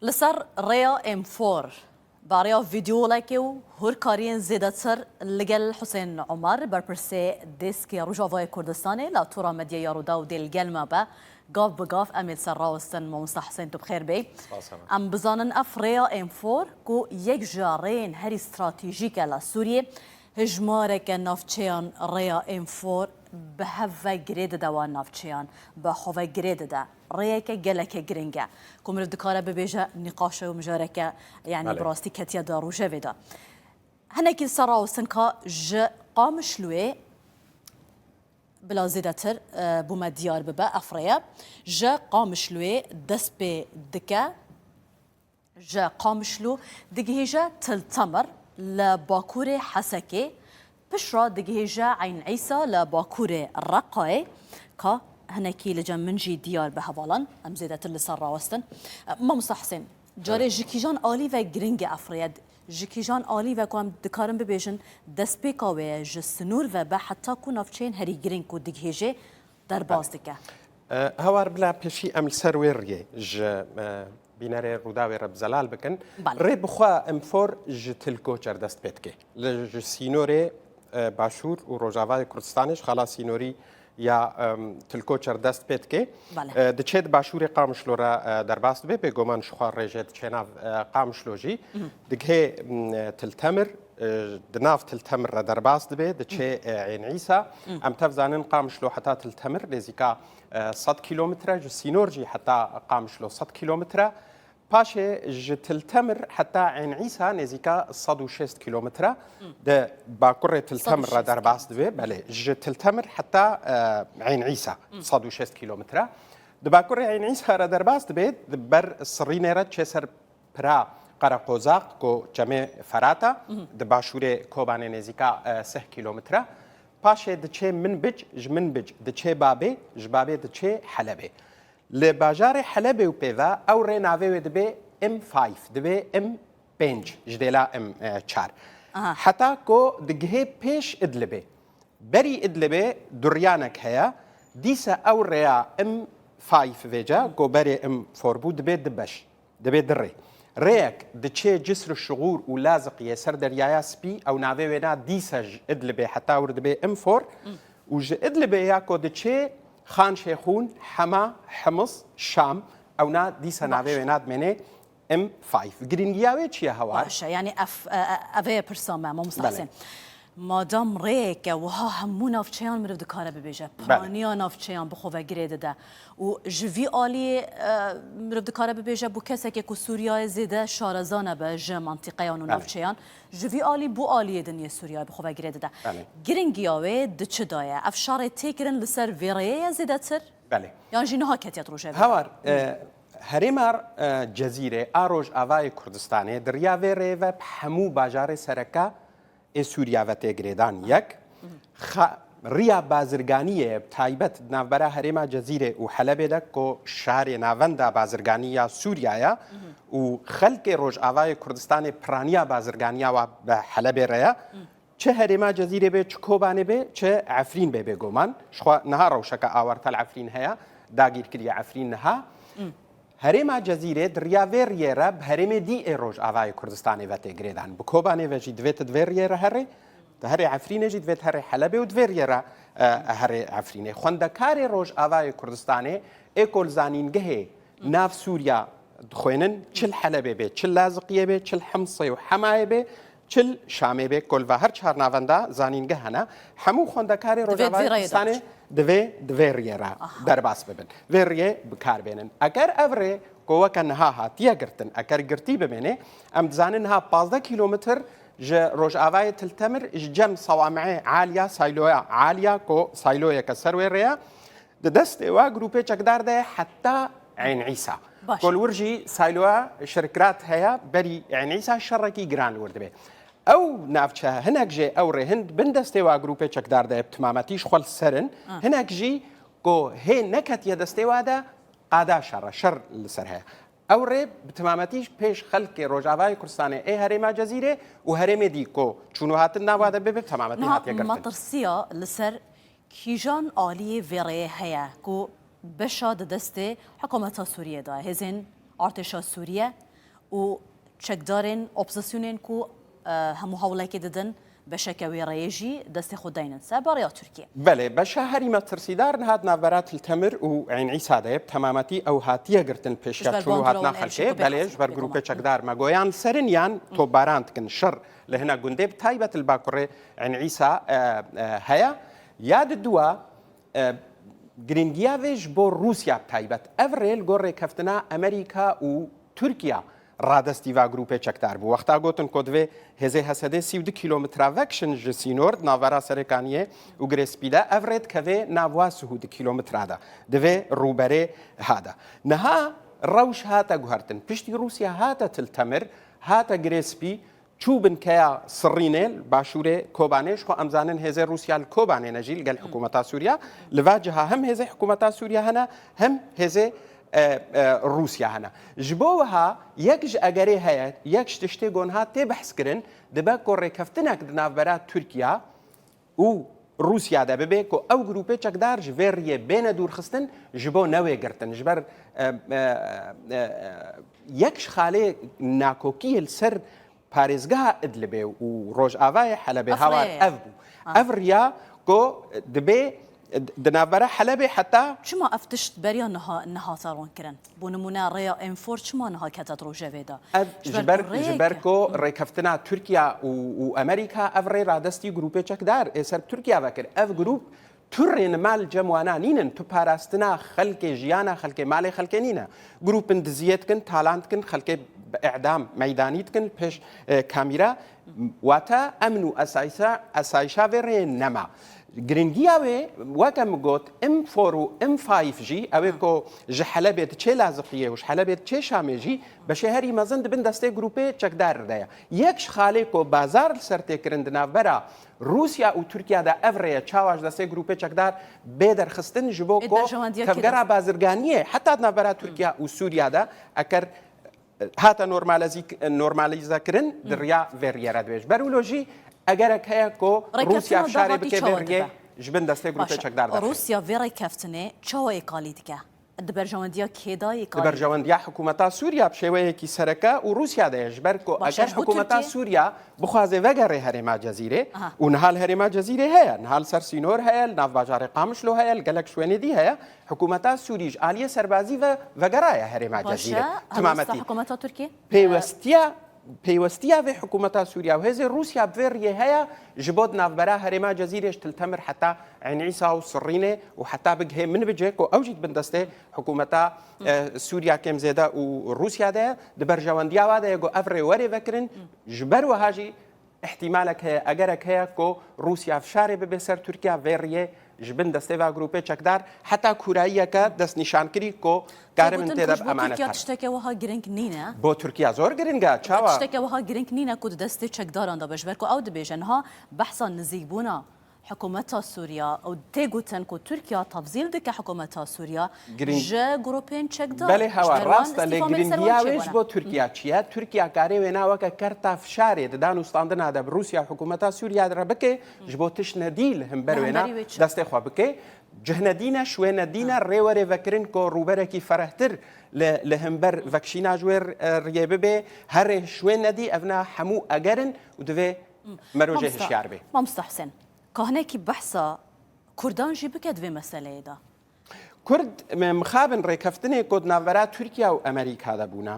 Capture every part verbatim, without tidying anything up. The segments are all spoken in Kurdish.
Li ser rêya M four, bi rêya vîdeolekê û hûrkariyên zêdetir li gel Husên Omer, berpirsê Dêskê Rojavayê Kurdistanê li Tora Medyaya Rûdaw dê li gel me be. Gav bi gav em ê li ser rawestin. Mamosta Husên, tu bi xêr bêyî. Spas, Emel. Em bizanin ev rêya M four ku yek ji rêyên herî stratejîk e li Sûriyê, hijmareke navçeyan rêya M four bi hev ve girê dide wan navçeyan, bi xwe ve girê dide. Rêyeke geleke giring e ku mirov dikare bibêje nîqaşe û mijareke, yanî Belê. bi rastî ketiye di rojevê de. Hinekî li ser rawestin ka ji Qamişloyê bila zêdetir, e, bo me diyar bibe, ev rêye ji Qamişloyê dest pê dike. Ji Qamişlo digihîje Til Temir li bakurê Hesekê, piştre digihîje Eyn Îsa li bakurê Reqayê. Ka hinekî li cem min jî diyar be hevalan, em zêdetir li ser rawestin. Mamosta Husên, carê Evet. ji kîjan alî ve giring e ev rêye? Ji kîjan alî ve ku em dikarin bibêjin destpêka wê ye, ji sinûr ve be heta ku navçeyên herî giring ku digihêje derbas dike. E, Hawar, bila pêşî em li ser wê riyê ji, e, bînerê Rûdawê re bi zelal bikin. Belê. Rê bi xwe M four ji Til Koçer dest pê dike. Li, ji sînorê, e, Başûr û Rojavayê Kurdistanê, ji xala sînorî ya, em, Til Koçer dest pê dike. Belê. E, diçe di başûrê Qamişlo re, e, derbas dibe. Bêguman ji xwe rêje diçe nav, e, Qamişlo jî. Mhm. Digihê, m, e, Til Temir, e, di nav Til Temir re derbas dibe, diçe, e, Ên Îsa. Em tev zanin Qamişlo heta Til Temir nêzîka, e, sed kîlometre, ji sînor jî heta Qamişlo sed kîlometre. Paşê ji Til Temir heta Ên Îsa nêzîka sed û şêst kîlometre. Di bakurê Til Temir re derbas dibe. Belê, ji Til Temir heta, e, Ên Îsa sed û şêst kîlometre. Di bakurê Ên Îsa re derbas dibe, di ber Sirînê re diçe ser pira Qereqozaq ku çemê Ferata, di başûrê Kobanê nêzîka, e, sih kîlometre. Paşê diçe Minbic, ji Minbic diçe Babê, ji Babê diçe Helebê. Li bajarê Helebê û pê ve ew rê navê wê dibe M five, dibe M pênc, ji dêla M, e, çar. Aha. Heta ku digihê pêş Idlibê. Berî Idlibê duriyanek heye, dîsa ew rêya M five vêca, ku berê M four bû, dibe du beş, dibe du rê. Rêyek diçê Cisr Şixûr û Laziqiyê ser Deryaya Spî, ew navê wê na dîsa ji Idlibê heta wir dibe M four, û ji Idlibê ya ku diçê Xan Şêxûn, Hema, Himis, Şam, ew na dîsa navê wê na dimêne M five. Girîngiya wê çi ye, Hawar? Baş e, yanî ev, e, e, ev ê pirsa me, Mamosta Husên. Madam rêyeke wiha hemû navçeyan mirov dikare bibêje, piraniya navçeyan bi xwe ve girê dide û ji vî alî, e, mirov dikare bibêje bo kesekê ku Sûriyeyê zêde şareza nebe ji mantîqeyan û navçeyan, ji vî alî bo aliyê din yê Sûriyeyê bi xwe ve girê dide. Belê. Girîngiya wê di çi de ye? Ev şerê tê kirin li ser vê rêyê ye zêdetir? Belê. Yan jî niha ketiye rojevê? Hawar, e, herêma, e, Cezîrê a Rojavayê Kurdistanê di riya vê rêyê ve bi hemû bajarê sereke ê Sûriya ve tê girêdan. Yek, xa-, riya bazirganiyê ye, bi taybet di navbera herêma Cezîrê û Helebê de ku şarê navenda bazirganî ya Sûriya ye û xelkê Rojavayê Kurdistanê piraniya bazirganiya wa bi Helebê re ye. Çi herêma Cezîrê be, çi Kobanê be, çi Efrîn be, bêguman. Ji xwe niha rewşeke awarte li Efrîn heye, dagîrkirî Efrîn niha. Herêma Cezîrê di riya vê riyê re bi herêmê dî ê Rojavayê Kurdistanê ve tê girêdan. Bi Kobanê ve jî divê tu di vê riyê re herê, tu herê Efrînê jî divê tu herê Helebê û di vê riyê re, e, herê Efrînê. Xwendekarê Rojavayê Kurdistanê ê ku li zanîngehê nav Sûriya dixwênin, çi li Helebê be, çi li Laziqiyê be, çi li Himsê û Hemayê be, çi li Şamê be, ku li va her çar navenda zanîngeh hene, hemû xwendekarê Rojavayê Kurdistanê divê, divê di vê riyê re derbas bibin. Vê riyê bi kar bênin. Eger ev rê ku weke niha hatiye girtin, eger girtî bimêne, em dizanin niha pazdeh kîlometr ji rojavayê Til Temir, ji cem Sawameyê Aliya, Sayloya Aliya, ku Sayloyeke ser wê rê ye, di destê wa grûpê çekdar de ye heta Eyn Îsa. Baş. Ku li wir jî Sayloya Şirkirat heye, berî Eyn Îsa şerekî giran li wir dibe. Ew navçe, hinek jê ew rê hin bin destê wa grûpê çekdar de ye, bi timametî ji xwe li ser in. Ha. Hinek jî ku hê neketiye destê wa de, qada şer e, şer li ser heye. Ew rê bi timametî ji pêş xelkê Rojavayê Kurdistanê ê herêma Cezîrê û herêmê dî ku çûn û hatin nava de bibe, bi timametî hatiye girtin. Niha metirsiya li ser kîjan aliyê vê rêyê heye ku beşa di destê hikûmeta Sûriyê de ye, hêzên artêşa Sûriye, û çekdarên opozîsyonên ku, e, hemû hewlekê didin, beşeke wê rêyê jî destê xwe deynin ser ba rêya Tirkiyê. Belê, beşa herî metirsîdar niha di navbera Til Temir û Eyn Îsa de ye. Bi temametî ew hatiye girtin pêşiya çûn û hatina xelkê. Belê, ji ber grûpê çekdar me goyan serin yan topbaran dikin. Şer li hine gundê, bi taybet li bakurê Eyn Îsa, e, e, heye. Ya di dua, e, giringiya vê ji bo Rûsya bi taybet. Ev rê li gor rêkeftina Amerîka û Tirkiya radestî va grûpê çekdar bû. Wexta gotin ku divê hêzê Hesedê sî û du kîlometra vekişin ji sînor di navbera Serêkaniyê û Girê Spî de, ev rê dikeve nav wa sî û du kîlometra de. Divê rûberê ha de. Niha rewş hate guhertin. Piştî Rûsya hate Til Temir, hate Girê Spî, çû binkeya Sirrînê li başûrê Kobanê, ji xwe em zanin hêzê Rûsya li Kobanê ne jî li gel hikûmeta Sûriya. Li va ciha hem hêzê hikûmeta Sûriya hene, hem hêzê, e, e, Rûsya hene. Ji bo wiha yek ji egerê heye, yek ji tiştê ku niha tê behs kirin, dibe ku rêkeftinek di navbera Tirkiya û Rûsya de bibe ku ew grûpê çekdar ji vê riyê bêne dûrxistin, ji bo newê girtin. Ji ber, e, e, e, e, yek ji xalê nakokiyê li ser parêzgeha Idlibê û Rojavayê Helebê ha war ev bû. Ev riya ku dibê di navbera Helebê heta. Çima ev tişt beriya niha nehate ronkirin? Bo nimûne rêya Enfor çima niha kete di rojevê de? Ev ji ber, ji ber ku rêkeftina Tirkiya û, û Amerîka ev rê radestî grûpê çekdar ê ser Tirkiya vekir. Ev grûp tu rênima li cem wana nînin, tu parastina xelkê, jiyana xelkê, malê xelkê nîne. Grûp in diziyê dikin, talan dikin, xelkê bi îdam meydanî dikin li pêş, e, kamîra. Wate emn û esayîsa, esayîşa vê rê nema. Giringiya wê, weke min got, Enfor û Enfaîf jî, ew ê ku ji Helebê diçê Laziqiyê û ji Helebê diçê Şamê jî, beşê herî mezin di bin destê grûpê çekdar de ye. Yek ji xalê ku bazar li ser tê kirin di navbera Rûsya û Tirkiya de ev rê ye, çawa ji destê grûpê çekdar bê derxistin, ji bo ku tevgera bazirganiyê heta di navbera Tirkiya û Sûriya de eker hate normalîzî-, normalîzekirin, di riya vê riyê re dibê. Ji ber wilo jî egerek heye ku Rûsya fişarê bike vê riyê ji bin destê grûpê çekdar derxe. Rûsya vê rêkeftinê çawa êkalî dike? Di berjewendiya kê de êkalî dike? Di berjewendiya hikûmeta Sûriya bi şêweyekî sereke û Rûsya de ye. Ji ber ku eger hikûmeta Sûriya bixwaze vegerê herêma Cezîrê û niha li herêma Cezîrê heye, niha li ser sînor heye, li nav bajarê Qamişlo heye, li gelek şwênê dî heye, hikûmeta Sûrî ji aliyê serbazî ve vegeraye herêma Cezîrê. Timametî. Hikûmeta Tirkî? Peywestiya, peywestiya vê hikûmeta Sûriya û hêzê Rûsya bi vê riyê heye ji bo di navbera herêma Cezîrê ji Til Temir heta Eyn Îsa û Sirrînê û heta bigihê Minbicê ku ew jî di bin destê hikûmeta, e, Sûriya kêm zêde û Rûsya de ye, di berjewendiya wa de ye ku ev rê were vekirin, ji ber wiha jî îhtîmalek heye, egerek heye ku Rûsya fişarê bibe ser Tirkiya vê riyê ji bin destê va grûpê çekdar heta kûrayiyeke destnîşankirî ku karimin tê de bi emanet herin. Tişteke wiha girîng nîne. Bo Tirkiya zor girîng e, çawa? Tişteke wiha girîng nîne ku di destê çekdaran de be, ji ber ku ew dibêje niha behsa nizîkbûna hikûmeta Sûriya û tê gotin ku Tirkiya tevzîl dike hikûmeta Sûriya ji grûpên çekdar. Belê hewa, rast e, lê girîngiya wê ji bo Tirkiya çi ye? Tirkiya karê wêna weke kerta fişarê di danûstandina de bi Rûsya û hikûmeta Sûriya re bike, ji bo tişt nedî li hember wêna destê xwe bike. Cih nedîne, şwê nedîne, rê were vekirin ku rûberekî ferehtir li, li hember vekişîna ji wê, e, riyê bibe. Herê şwê nedî, evna hemû eger in û divê merojê hişyar be. Mamosta Husên, Kahinekî behsa Kurdan jî bike di vê meseleyê de. Kurd me mixabin rêkeftinê ku di navbera Tirkiya û Amerîka de bûne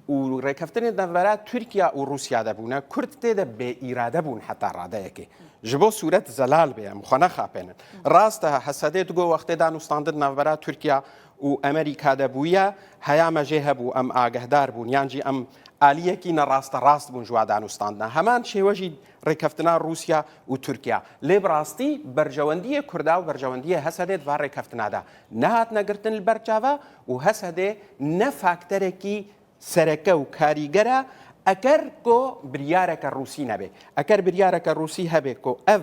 û rêkeftinê di navbera Tirkiya û Rûsya de bûne, Kurd tê de bêîrade bûn heta radeyekê. Ji bo sûret zelal bê, em xwe nexapênin. Rast e, Hesedê digo wextê danûstandin navbera Tirkiya û Amerîka de bûye, heya me jê hebû, em agehdar bûn, yan jî em aliyekî ne rasterast bûn ji wa danûstandina. Heman şêwe jî rêkeftina Rûsya û Tirkiya. Lê bi rastî berjewendiyê Kurda û berjewendiyê Hesedê di van rêkeftina de nehatine girtin li ber çava û Hesedê ne fakterekî sereke û karîger e, eker ku biryareke Rûsî nebe. Eker biryareke Rûsî hebe ku ev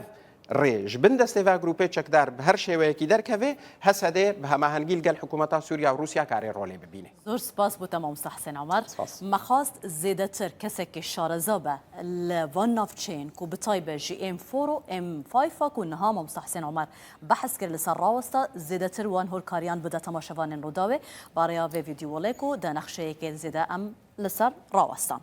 rê ji bin destê ve grûpê çekdar bi her şêweyekî derkeve, H S D bi hemahengî li gel hikûmeta Sûriya û Rûsya karê rolê bibîne. Zor spas bo te mamosta Hisên Omer. Spas. Me xwest zêdetir kesekê şareza be li van navçeyên ku bi taybet jî M four û M five a ku niha mamosta Hisên Omer behs kir li ser rawesta, zêdetir wan holkariyan bide temaşevanên Rûdawê. Barêya vê vîdyoyê ku de nexşeyekê zêde em li ser rawestan.